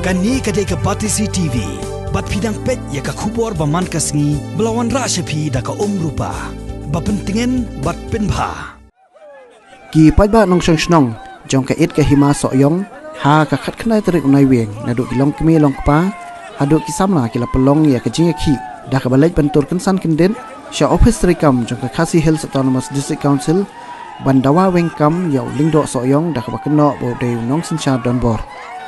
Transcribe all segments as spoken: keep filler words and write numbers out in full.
Kane ka dei ka Batesi T V. Bad phi dang peit ïa ka khubor ba man ka sngi ba la wanrah sha phi da ka Umrupa. Ba pyntngen bad pynbha. Ki paidbah nongshong shnong jong ka Ït ka Hima Sohiong ha ka khatkhyndai tarik u Naiwieng, naduh ki longkmie longkpa haduh ki samla, ki la pynlong ïa ka jingïakhih da kaba leit ban tur kynsan kyndit sha ophis treikam jong ka Khasi Hills Autonomous District Council ban dawa weng kam ïa u Lyngdoh Sohiong da kaba kynnoh ba u dei u nongsynshar donbor.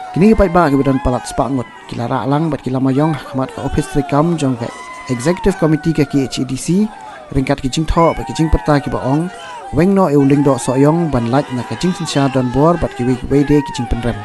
Kine ki paidbah kiba don palat spah ngut ki la rah lang bad ki la maïong ha khmat ka ophis treikam jong ka Executive Committee ka K H A D C ryngkat ki jingthoh bad ki jingpyrta kiba ong, weng noh ïa u Lyngdoh Sohiong ban lait na ka jingsynshar donbor bad kiwei kiwei de ki jingpynrem.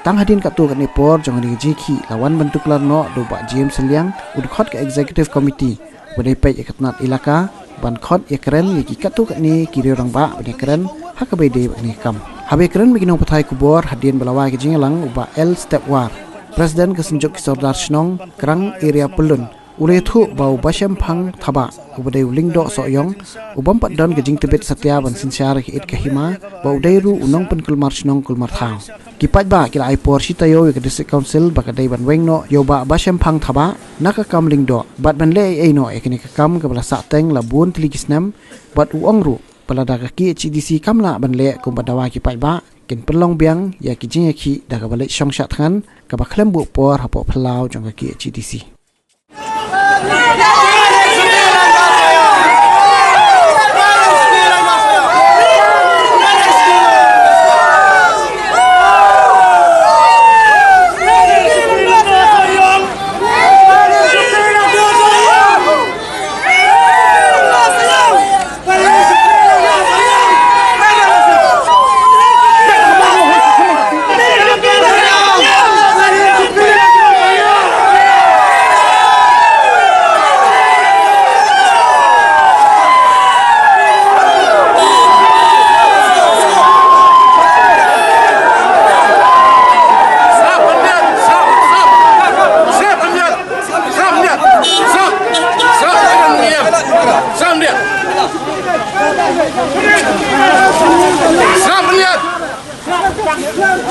Tang hadien katto katne por jong kane ka jingïakhih la wan ban tuklar noh da u Bah James Sylliang, u dkhot ka Executive Committee, uba dei peit ïa ka tnat elaka ban khot ïakren ïa ki katto katne ki riew rangbah ban ïakren ha kaba ïadei bad kane ka kam. Haba ïakren bad ki nongpathai khubor hadien ba la wai ka jingïalang, u Bah L Stepwar, President ka Synjuk ki Sordar Shnong Krang Area Pyllun, u la ïathuh ba u Bashemphang Thabah, uba dei u Lyngdoh Sohiong, u bym pat don ka jingtbit satia ban synshar ïa ka Ït ka Hima, ba u dei ruh u nongpynkulmar shnong kulmar thaw. Ki paidbah ki la ai por shi taïew ïa ka District Council ba ka dei ban weng noh ïa u Bah Bashemphang Thabah na ka kam lyngdoh bad ban leh ei ei noh ïa kane ka kam kaba la sahteng la bun tylli ki snem, bad u ong ruh ba lada ka K H A D C kam lah ban leh kumba dawa ki paidbah, kin pynlong biang ïa ki jingïakhih da kaba leit shong shah thngan kaba khlem buh por hapoh phyllaw jong ka K H A D C.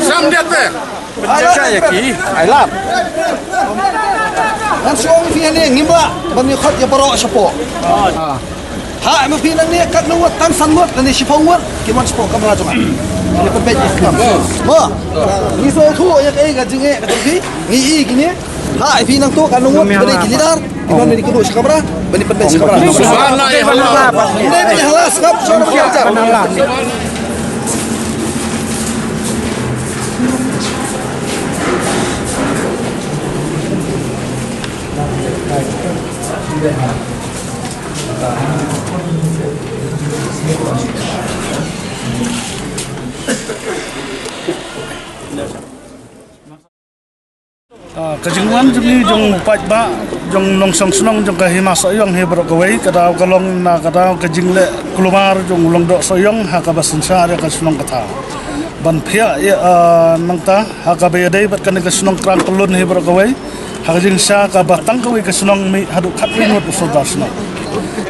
Sam diat te. Pynjah ïa ki. Ai lap. Ngan shu ong phi hangne, ngim lah ban ïa khot ïa baroh shapoh. Ha, ma phi nangne katno ngut, tang san ngut lane shiphew ngut ki wan shapoh kamra jong nga. Ïa pynbeit ïa ki kam. Mo. Ngi sngewthuh ïa kaei ka jingeh ka jong phi. Ngi i kine. Ha, phi nangto katno ngut ba dei ki leader. Ki wan ban ïakynduh sha kamra ban ïa pynbeit sha kamra. Subhanallah, ya Allah. Ïa Allah, subhanallah. Ah, ka jingwan jong ngi jong paidbah, jong nongshong shnong jong ka Hima Sohiong hi baroh kawei, ka daw ka long na ka daw ka jingleh kulmar jong u Lyngdoh Sohiong ha kaba synshar ïa ka shnong ka thaw. Ban phiah ïa, ah, nangta ha kaba ïadei bad kane ka shnong Krang Pyllun hi baroh kawei, ha ka jingshisha kaba tang kawei ka shnong mih haduh khatwei ngut u sordar shnong.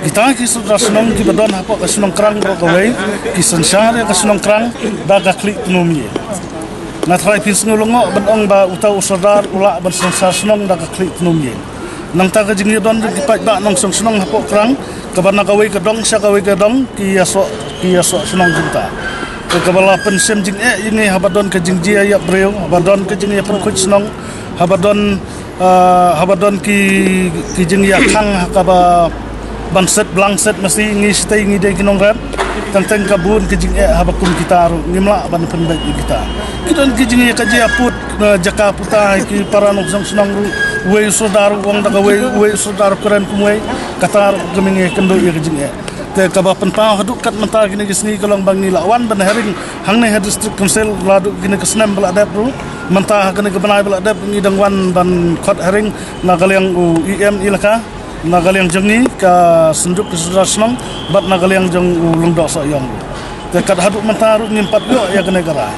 Kita ki sordar shnong kiba don hapoh ka shnong Krang baroh kawei ki synshar ïa ka shnong Krang da ka khlieh tnum ïing. Nga tharai phin sngew lyngngoh ban ong ba uta u sordar u lah ban synshar shnong da ka khlieh tnum ïing. Nangta ka jingïadon jong ki paidbah nongshong shnong hapoh Krang, kaba na kawei ka dong sha kawei ka dong ki ïasoh, ki ïasoh shnong jingta. Ka, kaba la pynshem jingeh ïa ngi haba don ka jingjia ïap briew, haba don ka jingïapynkhuid shnong, haba don, ah, haba don ki, ki jingïakhang ha kaba ban set blang set masi, ngi shatei ngi dei ki nongrep. Teng teng ka bun ka jingeh haba kum kita ruh ngim lah ban pynbeit ïa kita. Ki don ki jingïakajia put, eh, jaka puta ha ki para nongshong shnong ruh, uwei u sordar u ong da kawei, uwei u sordar u kren kumwei, kata ruh ka mih ïakynduh ïa ka jingeh. Te kaba pynpaw haduh kat mynta kine ki sngi ka long ba ngi la wan ban hearing hangne ha District Council la duh kine ki snem ba la dep ruh. Mynta ha kane ka bnai ba la dep ngi dang wan ban khot hearing na ka liang u E M elaka, na ka liang jong ngi ka Synjuk ki Sordar Shnong bad na ka liang jong u Lyngdoh Sohiong. Te kat haduh mynta ruh ngim pat ïoh ïa kane ka rai.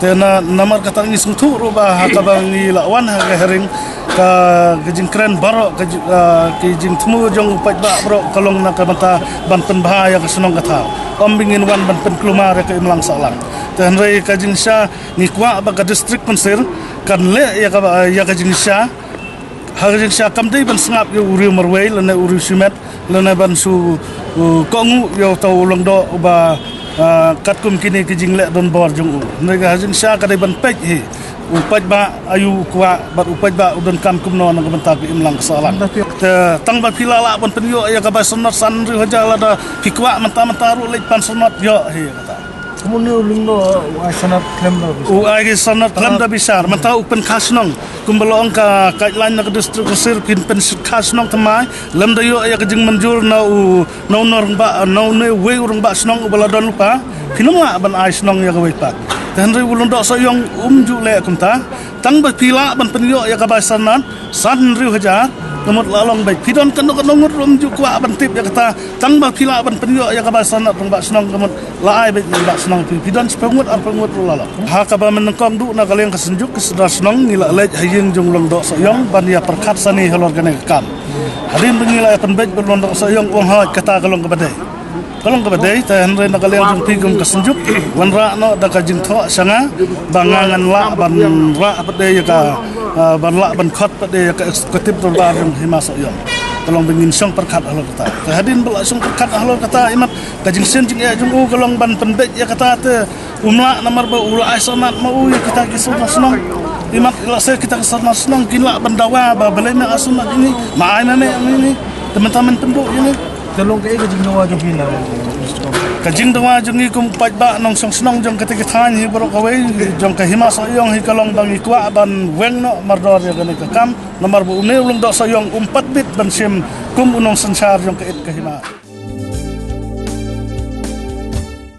Te na, namar kata ngi sngewthuh ruh ba ha kaba ngi la wan ha ka hearing Ka, ka jingkren baroh, ka ji-, ah, ki jingthmu jong u paidbah baroh ka long na ka bynta ban pynbha ïa ka shnong ka thaw. Ym ba ngin wan ban pynkulmar ïa ka imlang sahlang. Te hynrei ka jingshisha ngi kwah ba ka District Council kan leh ïa ka, ïa ka jingshisha. Ha ka jingshisha kam dei ban sngap ïa u riew marwei lane u riew shimet lane ban shu, uh, kohnguh ïa uta u lyngdoh uba, ah, katkum kine ki jingleh donbor jong u. Hynrei ka jingshisha ka dei ban peit hi. U paidbah aïu u kwah bad u paidbah u donkam kumno na ka bynta ka imlang ka sahlang. Te tang ba phi la lah ban pynïoh ïa ka bai sanad san hynriew hajar, lada phi kwah mynta mynta ruh leit pan sanad ïoh hi kata. Kumno u lyngdoh u ai sanad khlem da bishar? U ai sanad khlem da bishar. Mynta u pynkha shnong. Kumba la ong ka guideline na ka District Council, phin pynkha shnong thymmai. Lymda ïoh ïa ka jingmynjur na u, na u rangbah, na une uwei u rangbah shnong uba la don lypa, phin ym lah ban ai shnong ïa kawei pat. Te hynrei u lyngdoh Sohiong um ju leh kumta. Tang ba phi lah ban pynïoh ïa ka bai sanad san hynriew hajar, ka mut la long beit. Phi don kano kano ngut ruh um ju kwah ban tip ïa kata. Tang ba phi lah ban pynïoh ïa ka bai sanad rangbah shnong, ka mut la ai beit rangbah shnong phi. Phi don shiphew ngut, arphew ngut ruh la long. Ha kaba mynnyngkong duh na ka liang ka Synjuk ki sordar shnong ngi la leit ha ïing jong u lyngdoh Sohiong ban ïa pyrkhat sani halor kane ka kam. Hadien ba ngi la ïa pynbeit bad u lyngdoh Sohiong, u ong hooid, kata ka long kaba dei. Ka long kaba dei, te hynrei na ka liang jong phi kum ka Synjuk, wanrah noh da ka jingthoh sha nga ba nga ngan lah ban rah pat de ïa ka, ah, ban lah ban khot pat de ïa ka executive dorbar jong Hima Sohiong. Ka long ba ngin shong pyrkhat halor kata. Te hadien ba la shong pyrkhat halor kata, imat ka jingsngew jingeh jong u ka long ban pynbeit ïa kata, te um lah namar ba u la ai sanad ma u ïa kita ki sordar shnong. Imat lehse kita ki sordar shnong kin lah ban dawa ba balei me ai sanad ïa ngi, ma ai ma me ïa ngi. Te mynta men pynduh ïa ngi. Te long kaei ka jingdawa jong phi na? Ka jingdawa jong ngi kum paidbah nongshong shnong jong kata ka thaiñ hi baroh kawei, jong ka Hima Sohiong hi, ka long ba ngi kwah ban weng noh mardor ïa kane ka kam. Namar ba une u lyngdoh Sohiong um pat bit ban shim kum u nongsynshar jong ka it ka hima.